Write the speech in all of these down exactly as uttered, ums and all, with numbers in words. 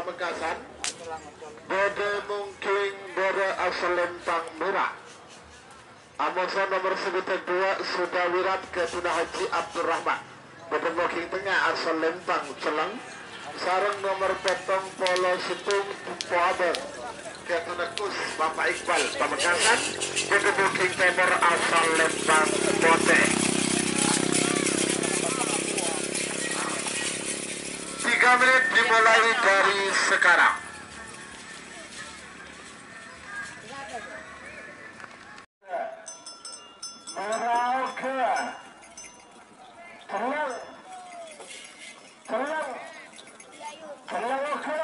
Pamekasan, bâdâ Mongking Bârâ asal Lempang Mera. Amoso nomer sabidhâk dua, Sudawirat, ghâdhuwânna Haji Abdurrahman. Bâdâ Mongking Tengnga asal Lempang Celleng, sareng nomer pèttong polo sèttong, Poabâ, ghâdhuwânna Gus Bapak Iqbal. Pamekasan, bâdâ Mongking Tèmor asal Lempang Potè. Tiga menit dimulai dari sekarang. Mera oghâ. Celleng. Celleng. Celleng oghâ.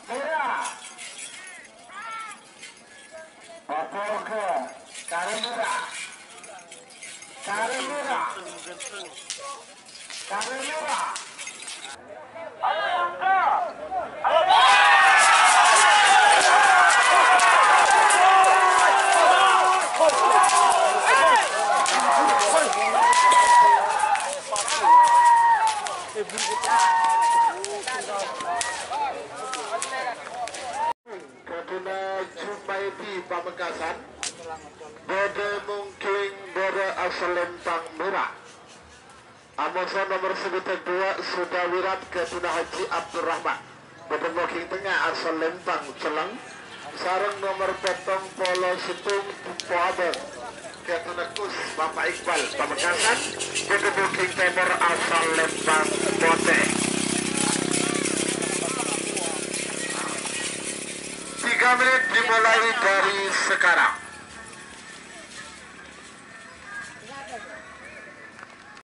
Mera. Apa oghâ? Karè mera. Karè mera. Karè mera. Ghâdhuwânna Jumaidi Pamekasan, bâdâ Mongking Bârâ asal Lempang Mera. Amoso nomer sabidhâk dua, Sudawirat, ghâdhuwânna Haji Abdurrahman. Bâdâ Mongking Tengnga asal Lempang Celleng, sareng nomer pèttong polo sèttong, Poabâ, ghâdhuwânna Gus Bapak Iqbal. Pamekasan, bâdâ Mongking Tèmor asal Lempang Potè. Tiga menit dimulai dari sekarang.